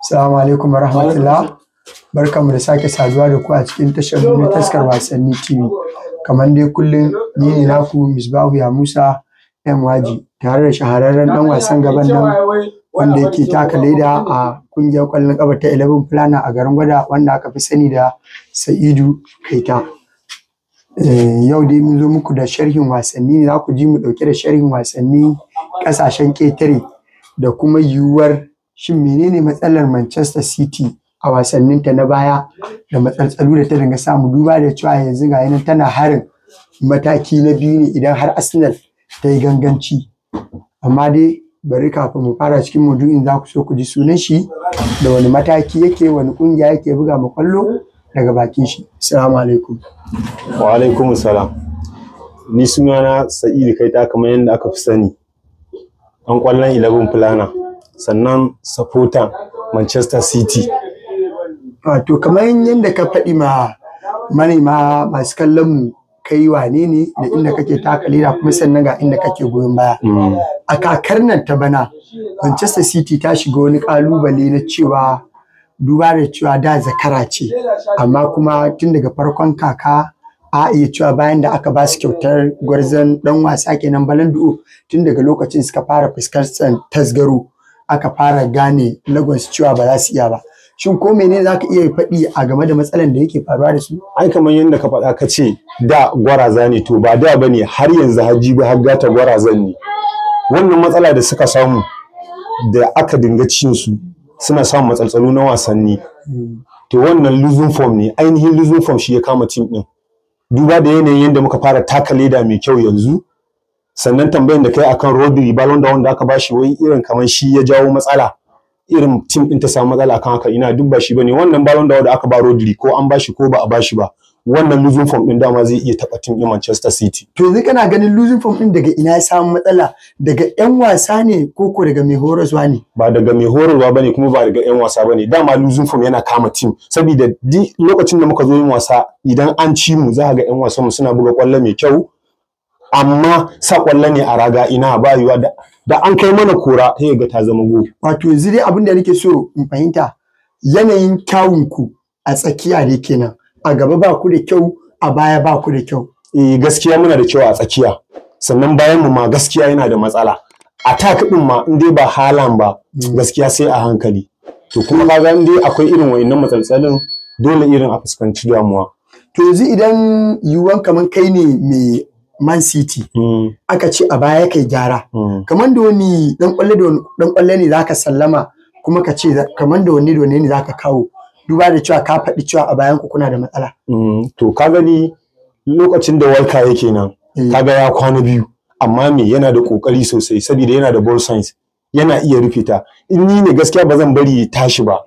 Assalamu alaikum wa rahmatullah. Barkanmu da sake saduwa da ku a cikin tashar mu na Taskar Wasanni TV. Kamar dai kullum, ni ne naku Misbahu Ya Musa M Waji, tare da shahararren dan wasan gaban nan wanda yake taka leda a kungiyar kwallon kafa ta 11 Planners a garin Gwada, wanda aka fi sani da Sa'idu Kaita. Yau dai mun zo muku da sharhin wasanni ne, za ku ji mu dauke da sharhin wasanni kasashen ketare da kuma yiwuwar shin menene matsalar Manchester City a wasanninta na baya da matsaltsalu da ta dinga samu, duba da cewa yanzu ga nan tana harin mataki na biyu ne idan har Arsenal ta yi ganganci. Amma dai bari kafin mu fara cikin maudu'in, za ku so ku ji sunan shi da wani mataki yake, wani kungiya yake buga ma kwallo daga bakin shi. Assalamu alaikum. Wa alaikum salam. Ni sunana Sa'idu Kaita, kamar yadda aka fi sani. Ɗan ƙwallon 11 Planners, sannan supporter Manchester City. Wato kamar yadda ka faɗi ma manema masu kallon mu, kai wane ne da inda kake taka leda, kuma sannan ga inda kake goyon baya. A kakar nan ta bana, Manchester City ta shiga wani kalubale na cewa duba da cewa da zakara ce, amma kuma tun daga farkon kaka, a iya cewa bayan da aka ba su kyautar gwarzon dan wasa kenan, Ballon d'Or, tun daga lokacin suka fara fuskantar tasgaro, aka fara gane lagos cewa ba za su iya ba. Shin ko mene za ka iya faɗi a game da matsalan da yake faruwa da su? Ai kamar yadda ka faɗa, ka ce da gwaraza ne, to ba da bane, har yanzu, har jibi har gata gwarazan ne. Wannan matsala da suka samu da aka dinga cin su, suna samun matsaltsalu na wasanni. To wannan losing form ne, ainihin losing form shi ya kama team din. Duba da yanayin yadda muka fara taka leda mai kyau yanzu, sannan tambayan da kai akan Rodri, Ballon d'Or wanda aka bashi, wai irin kamar shi ya jawo matsala, irin team din ta samu matsala akan haka, ina, duk ba shi bane. Wannan Ballon d'Or da aka ba Rodri, ko an bashi ko ba a bashi ba, wannan losing form din dama zai iya taba team din Manchester City. To yanzu kana ganin losing form din daga ina ya samu matsala? Daga yan wasa ne ko ko daga mai horaswa ne? Ba daga mai horarwa bane, kuma ba daga yan wasa bane. Dama losing form yana kama team, saboda lokacin da muka zo yin wasa, idan an ci mu, za ga yan wasan mu suna buga kwallo mai kyau, amma sa kwallo ne a raga, ina, ba yiwa. Da an kai mana kora, sai ga ta zama go. Wato yanzu dai abin da nake so in fahimta, yanayin kyawun ku a tsakiya ne kenan, a gaba ba ku da kyau, a baya ba ku da kyau? Eh, gaskiya muna da kyau a tsakiya, sannan bayan mu ma gaskiya yana da matsala. Attack din ma, in dai ba Haaland ba, gaskiya sai a hankali. To kuma kaga in dai akwai irin wayannan matsaltsalin, dole irin a fuskanci damuwa. To yanzu idan yiwuwan kamar kai ne mai Man City, aka ce a baya kai gyara, kamar da wani dan kwallo da wani dan kwallo ne zaka sallama, kuma ka ce kamar da wani ne zaka kawo, duba da cewa ka faɗi cewa a bayan ku kuna da matsala? To ka gani, lokacin da Walker yake nan, kaga ya kwana biyu, amma me, yana da kokari sosai, saboda yana da ball sense, yana iya rufe ta. In ni ne, gaskiya ba zan bari ya tashi ba.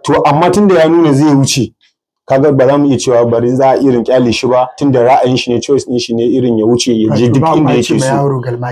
To amma tunda ya nuna zai wuce, kaga ba za mu iya cewa bari za a irin kyale shi ba, tunda ra'ayin shi ne, choice din shi ne irin ya wuce ya je duk inda yake so.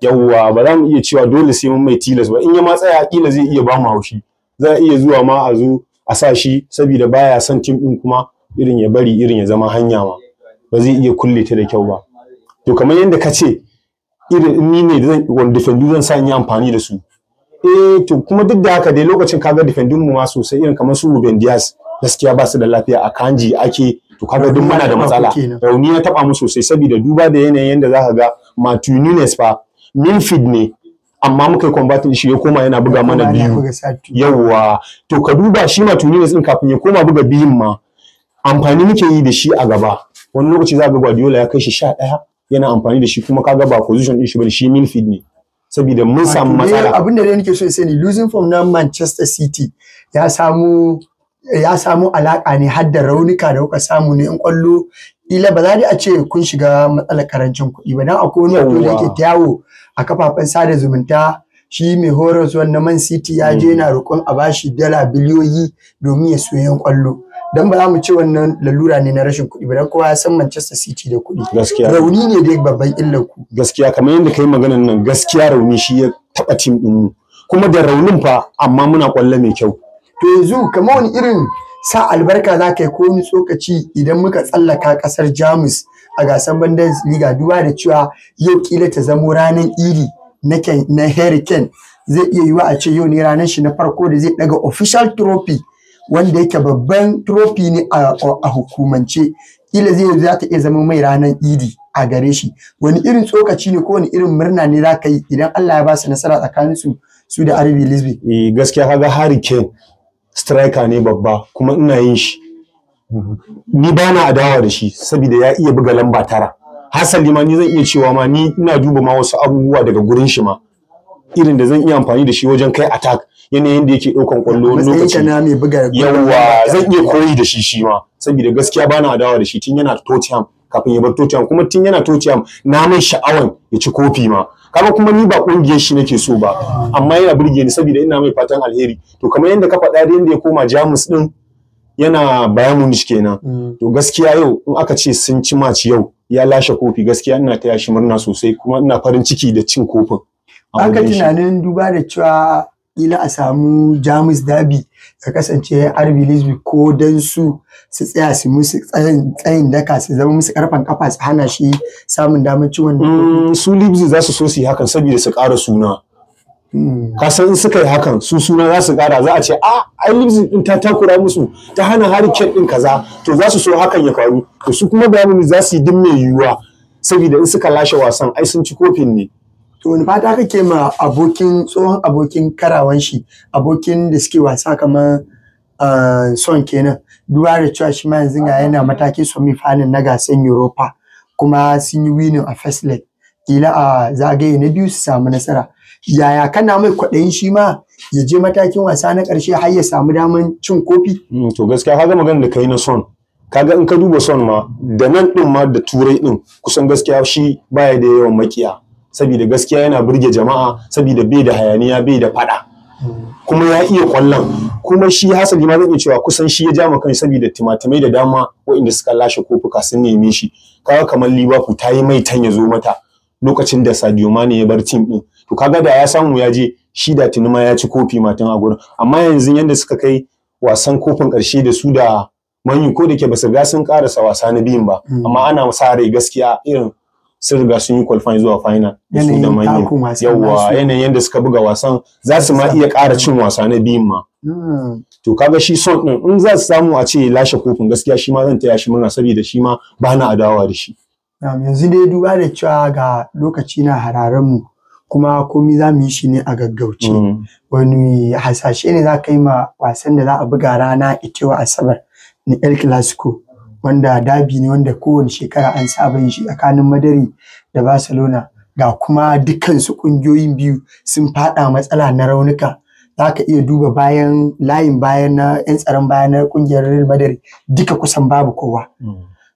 Yawwa, ba za mu iya cewa dole sai mun mai tilas ba. In ya ma tsaya, kila zai iya ba mu haushi, za a iya zuwa ma a zo a sa shi saboda baya son team din, kuma irin ya bari irin ya zama hanya ma ba zai iya kulle ta da kyau ba. To kamar yadda ka ce, irin in ni ne zan wani defendu zan sa in yi amfani da su, eh, to kuma duk da haka dai, lokacin kaga defendun mu ma sosai, irin kamar su Ruben Dias, gaskiya ba su da lafiya, a kanji ake. To kaga duk muna da matsala, rauni ya taba mu sosai, saboda duba da yanayin yanda zaka ga Matheus Nunes fa midfield ne, amma muka yi converting shi ya koma yana buga mana biyu. Yawwa, to ka duba shi Matheus Nunes din, kafin ya koma buga biyun ma, amfani muke yi da shi a gaba. Wani lokaci za ga Guardiola ya kai shi 11 yana amfani da shi, kuma kaga ba position din shi bane, shi midfield ne, saboda mun samu matsala. Abin da dai nake so in sani, losing form na Manchester City ya samu alaka ne har da raunuka da kuka samu ne in kwallo? Ila ba za dai a ce kun shiga matsalar karancin kuɗi ba, dan akwai wani wato da yake ta yawo a kafafen sada zumunta, shi mai horaswan na Man City ya je yana roƙon a bashi dala biliyoyi domin ya siyo yan kwallo. Dan ba za mu ce wannan lalura ne na rashin kuɗi ba, dan kowa ya san Manchester City da kuɗi. Gaskiya. Rauni ne dai babban illar ku. Gaskiya, kamar yadda kai maganan nan, gaskiya rauni shi ya taɓa team ɗin mu, kuma da raunin fa, amma muna kwallo mai kyau. To yanzu kamar wani irin sa albarka za ka yi ko wani tsokaci idan muka tsallaka kasar Jamus a gasar Bundesliga, duba da cewa yau kila ta zamo ranar iri na Harry Kane Zai iya yiwuwa a ce yau ne ranar shi na farko da zai daga official trophy, wanda yake babban trophy ne a hukumance. Kila zai za ta iya zama mai ranar idi a gare shi. Wani irin tsokaci ne ko wani irin murna ne za ka yi idan Allah ya ba su nasara tsakanin su da RB Leipzig? Eh, gaskiya kaga Harry Kane striker ne babba, kuma ina yin shi, ni ba na adawa da shi saboda ya iya buga lamba 9. Hasali ma ni zan iya cewa ma ni ina duba ma wasu abubuwa daga gurin shi ma, irin da zan iya amfani da shi wajen kai attack, yanayin da yake ɗaukan kwallo wani lokaci. Yawa, zan iya koyi da shi shi ma, saboda gaskiya bana adawa da shi tun yana Tottenham kafin ya bar Tottenham, kuma tun yana Tottenham na mai sha'awan ya ci kofi ma. Kaga kuma ni ba kungiyar shi nake so ba, amma yana burge ni saboda ina mai fatan alheri. To kamar yadda ka faɗa, da yadda ya koma Jamus din yana Bayern Munich kenan. To gaskiya yau in aka ce sun ci match yau ya lashe kofi, gaskiya ina taya shi murna sosai, kuma ina farin ciki da cin kofin. Aka tunanin duba da cewa kila a samu Jamus derby ya kasance RB Leipzig ko dan su tsaya su musu tsayin daka, su zama musu karfan kafa, su hana shi samun damar ci wannan. Su Leipzig za su so su yi hakan saboda su ƙara suna. Ka san in suka yi hakan su suna za su ƙara, za a ce a ai Leipzig din ta takura musu, ta hana Harry Kane din kaza, to za su so hakan ya faru. To su kuma Bayern Munich za su yi duk mai yiwuwa saboda in suka lashe wasan ai sun ci kofin ne. To wani fata kake ma abokin tsohon abokin karawan shi, abokin da suke wasa kamar Son kenan, duba da cewa shi ma yanzu ga yana matakin semi final na gasar Europa, kuma sun yi winning a first leg, kila a zagaye na biyu su samu nasara. Yaya kana mai kwaɗayin shi ma ya je matakin wasa na ƙarshe har ya samu daman cin kofi? To gaskiya kaga magana da kai na Son, kaga in ka duba Son ma da nan din ma da Turai din kusan gaskiya shi baya da yawan makiya, saboda gaskiya yana burge jama'a, saboda bai da hayaniya, bai da fada, kuma ya iya kwallon. Kuma shi hasali ma zan iya cewa kusan shi ya ja ma kanshi, saboda timatimai da dama waɗanda suka lashe kofuka sun neme shi. Kaga kamar Liverpool ta yi mai tan ya zo mata lokacin da Sadio Mane ya bar team din, to kaga da ya samu ya je shi da tuni ma ya ci kofi ma tun a gurin. Amma yanzu yanda suka kai wasan kofin ƙarshe da su da Man U, ko da ke basu riga sun karasa wasa na biyun ba, amma ana sa rai gaskiya irin sun riga sun yi qualifying zuwa final da su da Man U. Yawwa, yanayin yanda suka buga wasan za su ma iya ƙara cin wasa na biyun ma. To kaga shi Son din in za su samu a ce lashe kofin, gaskiya shi ma zan taya shi murna saboda shi ma ba na adawa da shi. Yanzu dai duba da cewa ga lokaci na hararen mu, kuma komi za mu yi shi ne a gaggauce. Wani hasashe ne za ka yi ma wasan da za a buga rana itewa Asabar na El Clasico, wanda dabi ne wanda kowane shekara an saba yin shi tsakanin Madrid da Barcelona, ga kuma dukkansu kungiyoyin biyu sun fada matsala na raunuka. Za ka iya duba bayan layin bayan na 'yan tsaron baya na kungiyar Real Madrid duka kusan babu kowa.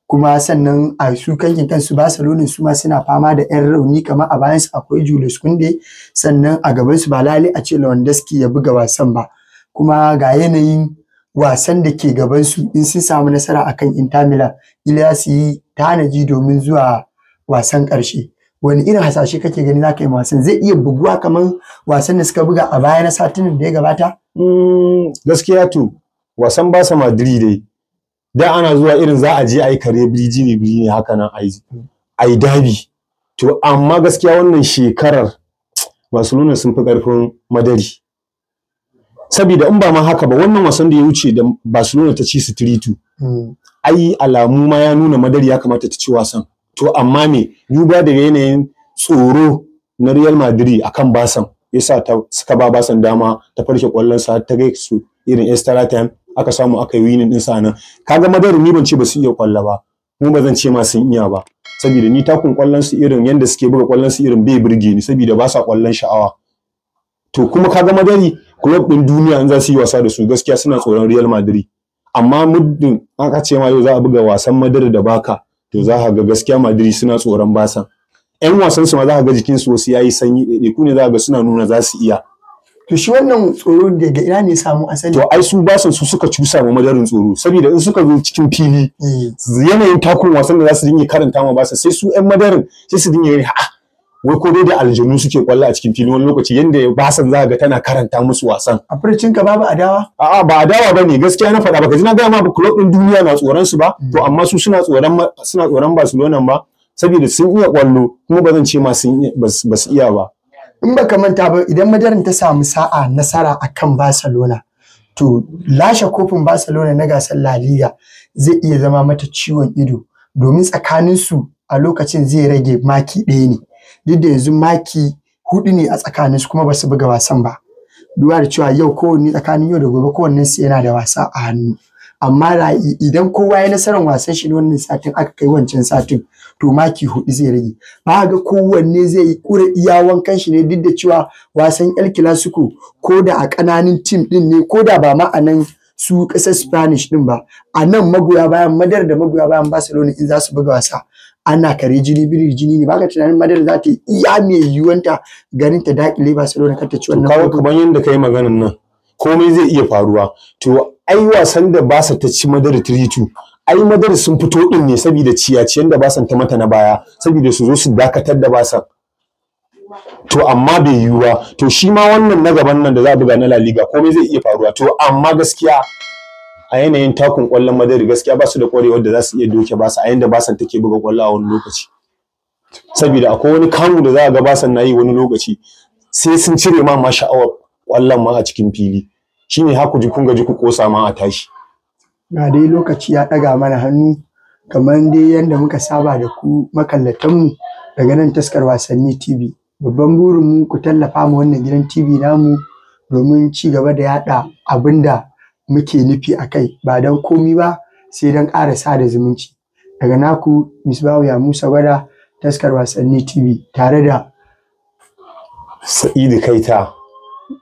Kuma sannan a su kankin kansu Barcelona su ma suna fama da 'yan rauni, kamar a bayansu akwai Julius Kounde, sannan a gabansu ba lalai a ce Lewandowski ya buga wasan ba. Kuma ga yanayin wasan da ke gabansu, in sun samu nasara akan Inter Milan ila su yi tanaji domin zuwa wasan ƙarshe. Wani irin hasashe kake gani za ka yi wasan? Zai iya buguwa kamar wasan da suka buga a baya na satin da ya gabata? Gaskiya to wasan Barca Madrid dai da ana zuwa irin za a je a yi kare birji ne birji ne haka nan a yi dabi. To amma gaskiya wannan shekarar Barcelona sun fi ƙarfin Madrid. Saboda in ba ma haka ba, wannan wasan da ya wuce da Barcelona ta ci su 3-2, ai alamu ma ya nuna Madrid ya kamata ta ci wasan. To amma me, duba daga yanayin tsoro na Real Madrid akan Barca yasa ta suka ba Barca dama ta farke kwallon sa ta kai su irin extra time, aka samu aka yi winning din sa nan. Kaga Madrid ni ban ce ba su iya kwallo ba, mu ba zan ce ma sun iya ba, saboda ni takun kwallon su irin yanda suke buga kwallon su irin bai burge ni, saboda ba sa kwallon sha'awa. To kuma kaga Madrid club din duniya in za su yi wasa da su gaskiya suna tsoron Real Madrid. Amma muddin aka ce ma yau za a buga wasan Madrid da Barca, to za ka ga gaskiya Madrid suna tsoron Barca. Ƴan wasan su ma za ka ga jikin su wasu yayi sanyi, ɗaiɗaiku ne za ka ga suna nuna za su iya. To shi wannan tsoro daga ina ne samu asali? To ai su Barca su suka cusa ma Madrid tsoro, saboda in suka zo cikin fili yanayin takun wasan da za su dinga karanta ma Barca, sai su ƴan Madrid sai su dinga a'a wai ko dai da aljanu suke kwallo a cikin fili wani lokaci, yanda Barca za ga tana karanta musu wasan. A furcin ka babu adawa? A'a ba adawa bane, gaskiya na faɗa baka ji na ga ma club din duniya na tsoron su ba. To amma su suna tsoron Barcelona ba, saboda sun iya kwallo, kuma ba zan ce ma sun ba su iya ba. In baka manta ba, idan Madarin ta samu sa'a nasara akan Barcelona, to lashe kofin Barcelona na gasar La Liga zai iya zama mata ciwon ido, domin tsakaninsu a lokacin zai rage maki 1 ne, duk da yanzu maki 4 ne a tsakaninsu kuma ba su buga wasan ba. Duba da cewa yau kowanne tsakanin yau da gobe kowannen su yana da wasa a hannu, amma idan kowa ya nasarar wasan shi wannan satin aka kai wancan satin, to maki 4 zai rage. Ba ga kowanne zai yi kura iya wankan shi ne, duk da cewa wasan El Clasico ko da a ƙananan team din ne, ko da ba ma a nan su ƙasar Spanish din ba, a nan magoya bayan Madar da magoya bayan Barcelona in za su buga wasa ana kare jini biri jini ne. Baka tunanin Madar za ta yi iya mai yiwuwanta ganin ta dakile Barcelona kar ta ci wannan kofin? Kamar yadda kai maganan nan, komai zai iya faruwa. To ai wasan da Barca ta ci Madar 3-2, ai Madar sun fito din ne saboda ciyaciyan da Barca ta mata na baya, saboda su zo su dakatar da Barca. To amma bai yiwu ba. To shi ma wannan na gaban nan da za a buga na La Liga komai zai iya faruwa. To amma gaskiya a yanayin takun kwallon Madari gaskiya ba su da kwarewar da za su iya doke Barca a yanda Barca take buga kwallo a wani lokaci, saboda akwai wani kamu da za a ga Barca na yi wani lokaci sai sun cire ma sha'awar kwallon ma a cikin fili, shine haku ji kun gaji ku kosa ma a tashi. Ga dai lokaci ya ɗaga mana hannu, kamar dai yadda muka saba da ku makallatanmu daga nan Taskar Wasanni TV. Babban burinmu ku tallafa mu wannan gidan TV namu domin ci gaba da yaɗa abin da muke nufi a kai, ba don komi ba sai don ƙara sada zumunci. Daga naku Misbahu ya Musa Gwada, Taskar Wasanni TV, tare da Sa'idu Kaita,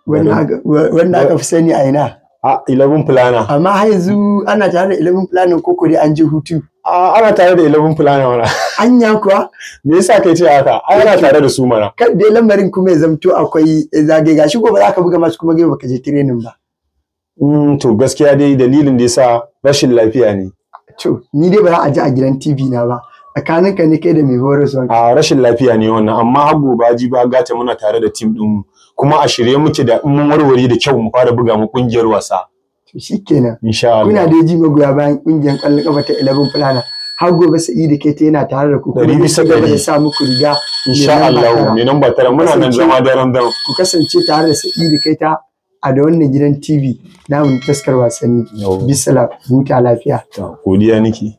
wanda aka fi sani a ina? A 11 Planner. Amma har yanzu ana tare da 11 Planner ko dai an ji hutu? A ana tare da 11 Planner mana. Anya kuwa? Me yasa kai ce haka? Ai ana tare da su mana. Kan dai lamarin kuma ya zamto akwai zage, gashi gobe za ka buga masu kuma gobe baka je training ba. To gaskiya dai dalilin da yasa rashin lafiya ne. To ni dai ba za a ji a gidan TV na ba. Tsakaninka ne kai da mai horaswa. A rashin lafiya ne wannan, amma har gobe ji ba gata muna tare da team din mu. Kuma a shirye muke da in mun warware da kyau mu fara buga mu kungiyar wasa. To shikenan. Insha Allah. Kuna dai ji magoya bayan kungiyar kwallon kafa ta 11 Planner. Har gobe Sa'idu Kaita yana tare da ku. 100% ya sa muku riga. Insha Allah mai namba 9 muna nan zama daren daren. Ku kasance tare da Sa'idu Kaita a da wannan gidan TV namu Taskar Wasanni. Bisala, huta lafiya. Godiya nake.